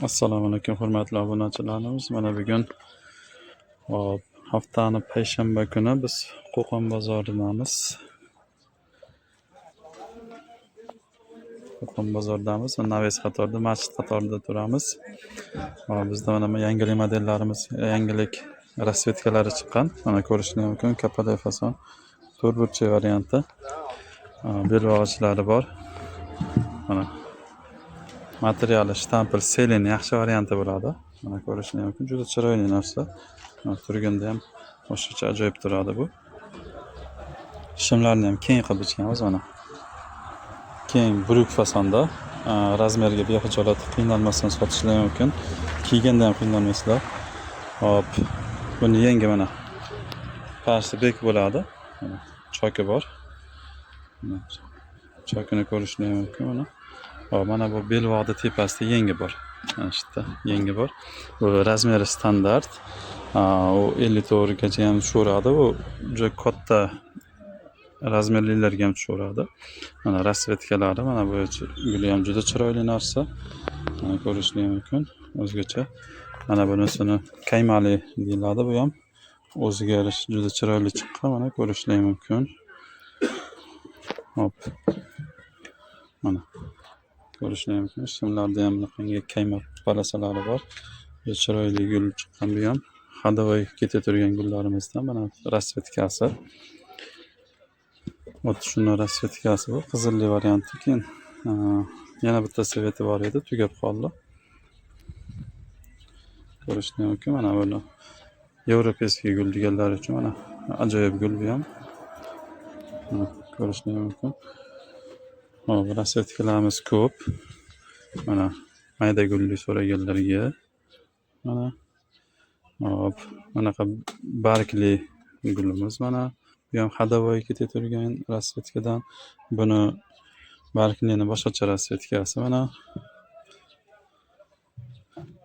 Assalomu alaykum, hurmatli obunachilarimiz. Mana bugun, hop, haftani payshanba kuni biz Qo'qon bozoridamiz. Qo'qon bozoridamiz va Naves qatorida, masjid qatorida turamiz. Hop, bizda mana yangilik modellarimiz, yangilik rasvetkalari chiqqan. Mana ko'rishingiz mumkin, kapalak fason, to'rtburchak varianti. Belbog'ichlari bor. Mana materiali shtampil selin yaxshi varianti bo'ladi. Mana ko'rishingiz mumkin, juda chiroyli narsa. Mana turganda ham boshqacha ajoyib turadi bu. Shimlarni ham keng qilib bichganmiz mana. Keng bruk fasonda, razmerga bexijolat qiynalmasdan sotishlar mumkin. Kiyganda ham qiynalmaysizlar. Hop, buni yangi mana pasti bek bo'ladi. Mana choki bor. Mana chokini ko'rishingiz mumkin mana. Hop, mana bu belbog'ni tepasida yengi bor. Mana shu yerda yengi bor. Bu razmeri standart. U 54 gacha ham tushaveradi. Bu juda katta razmerlilarga ham tushaveradi. Mana rasvetkalari, mana bu guli ham juda chiroyli narsa. Mana ko'rishingiz mumkin o'zgacha. Mana bunisini kaymali deyiladi bu ham. O'ziga yarasha juda chiroyli chiqqan, mana ko'rishingiz mumkin. Hop. Mana ko'rishingiz mumkin. Shimlarda ham bunaqangi kayma palasalari bor. Juda chiroyli gul chiqqan bu ham. Ходовой keta turgan gullarimizdan mana rasvetkasi. Вот shuni rasvetkasi bu qizilli varianti. Keyin yana bitta sveti bor edi, tugab qoldi. Ko'rishingiz mumkin. Mana buni европейский gul deganlar uchun mana ajoyib gul bu ham. Mana ko'rishingiz mumkin. Hop, rasvetkalarimiz ko'p. Mana mayda gulli so'raganlarga mana, hop, bunaqa bargli gulimiz mana. Bu ham ходовой keta turgan rasvetkadan. Buni barglini boshqacha rasvetkasi mana.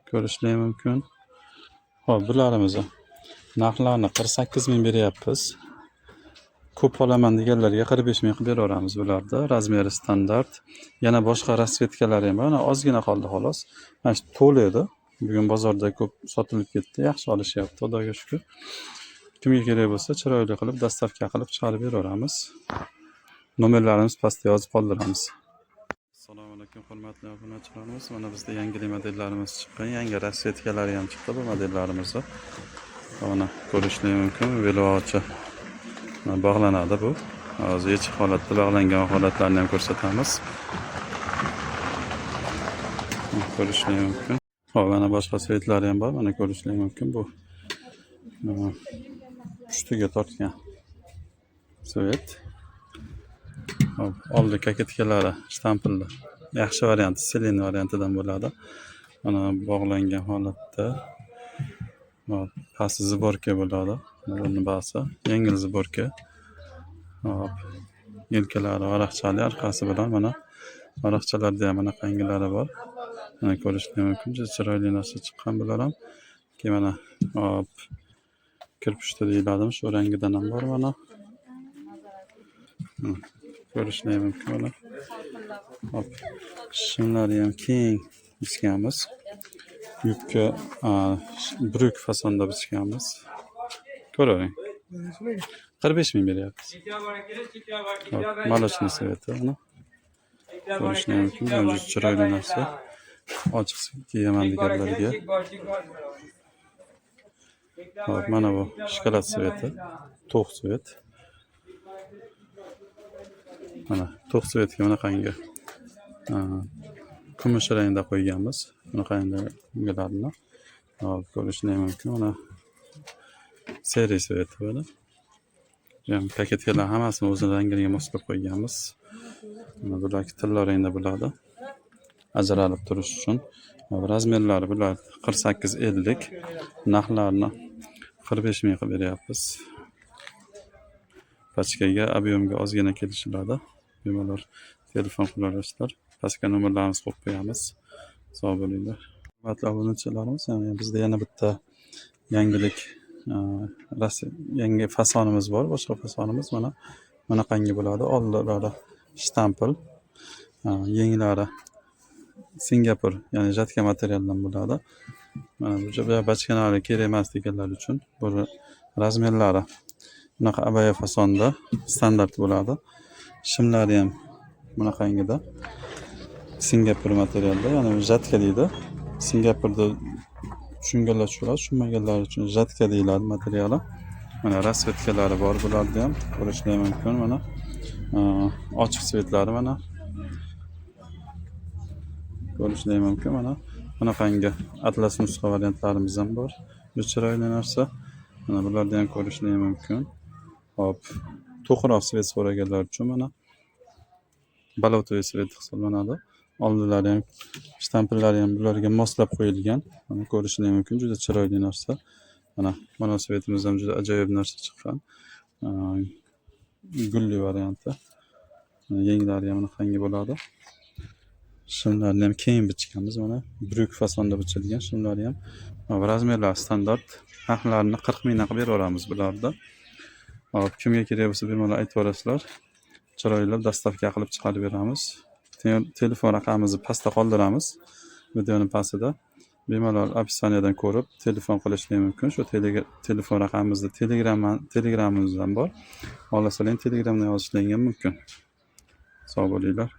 Ko'rishlar mumkin. Hop, bularimizni narxlarini 48 ming beryapmiz. Ko'p olaman deganlarga 45 ming qilib beraveramiz bularda. Razmeri standart. Yana boshqa rasvetkalari ham bor. Mana ozgina qoldi xolos. Mana shu to'la edi. Bugun bozorda ko'p sotilib ketdi. Yaxshi olishyapti, Xudoga shukr. Kimga kerak bo'lsa, chiroyli qilib dostavka qilib chiqarib beraveramiz. Nomerlarimiz pastda yozib qoldiramiz. Assalomu alaykum, hurmatli obunachilarimiz. Mana bizda yangilik modellarimiz chiqqan. Yangi rasvetkalari ham chiqdi bu modellarimizni. Mana ko'rishingiz mumkin. Belbog'cha bog'lanadi bu. Hozir yechiq holatda bog'langan holatlarni ham ko'rsatamiz. Ko'rishingiz mumkin. Hop, mana boshqa svetlari ham bor. Mana ko'rishingiz mumkin bu. Pushtiga tortgan svet. Hop, oldi koketkalari shtampilli. Yaxshi varianti, selin variantidan bo'ladi. Mana bog'langan holatda. Hop, pasti сборка bo'ladi. Buni basi yengil сборка. Hop, yelkalari varaqchali, orqasi bilan mana varaqchalarda ham bunaqangilari bor. Mana ko'rishingiz mumkin. Juda chiroyli narsa chiqqan bular ham. Keyin mana, hop, kirpushta deyiladimi, shu rangidan ham bor mana. Ko'rishingiz mumkin mana. Hop, shimlari ham keng bichganmiz. Yubka bruk fasonda bichganmiz. Ko'ravering. 45 ming beryapmiz. Hop, молочный sveti mana. Ko'rishingiz mumkin. Bu ham juda chiroyli narsa. Ochiq kiyaman deganlarga. Hop, mana bu shokolad sveti, to'q svet. Mana to'q svetga bunaqangi kumush rangda qo'yganmiz. Bunaqangilarni. Hop, ko'rishingiz mumkin. Mana серый sveti mana. Bu ham paketkalar hammasini o'zini rangiga moslab qo'yganmiz. Mana bular tilla rangda bo'ladi. Ajralib turish uchun. Hop, razmerlari bular 48-50. Narxlarini 45 ming qilib beryapmiz. Pachkaga, объем ga ozgina kelishiladi. Bemalol telefon qilaverasizlar. Pastga nomerlarimizni qo'yib qo'yamiz. Sog' bo'linglar. Hurmatli obunachilarimiz, ya'ni bizda yana bitta yangilik, yangi fasonimiz bor. Boshqa fasonimiz mana bunaqangi bo'ladi. Oldilari shtampil, yenglari Singapur, ya'ni жатка materialdan bo'ladi. Mana bu juda bachkanali kerak emas deganlar uchun bu размер lari bunaqa abaya fasonda standart bo'ladi. Shimlari ham bunaqangida Singapur materialda, ya'ni жатка deydi. Singapurda tushunganlar tushunadi, tushunmaganlar uchun жатка deyiladi materiali. Mana расцветка lari bor bularda ham ko'rishlar mumkin mana. Ochiq цвет lari mana. Ko'rishlar mumkin mana. Bunaqangi atlas nusxa variantlarimiz ham bor. Bu chiroyli narsa. Mana bularni ham ko'rishlar mumkin. Hop, to'qroq цвет so'raganlar uchun mana болотовый цвет hisoblanadi. Oldilari ham, shtampillari ham bularga moslab qo'yilgan. Mana ko'rishlar mumkin, juda chiroyli narsa. Mana mana цвет imiz ham juda ajoyib narsa chiqqan. Gulli varianti. Yenglari ham bunaqangi bo'ladi. Shimlarni ham keyin bichganmiz mana. Брюк fasonda bichilgan shimlari ham. Размер lar standart. Narxlarini 40 mingdan qilib beraveramiz bularni. Hop, kimga kerak bo'lsa, bemalol aytib yuborasizlar. Chiroylab доставка qilib chiqarib beramiz. Telefon raqamimizni pastda qoldiramiz. Videoni pastida. Bemalol описание dan ko'rib telefon qilishlar mumkin. Shu telefon raqamimizda Telegramimizdan bor. Xohlasalar Telegramdan yozishlaring ham mumkin. Sog' bo'linglar.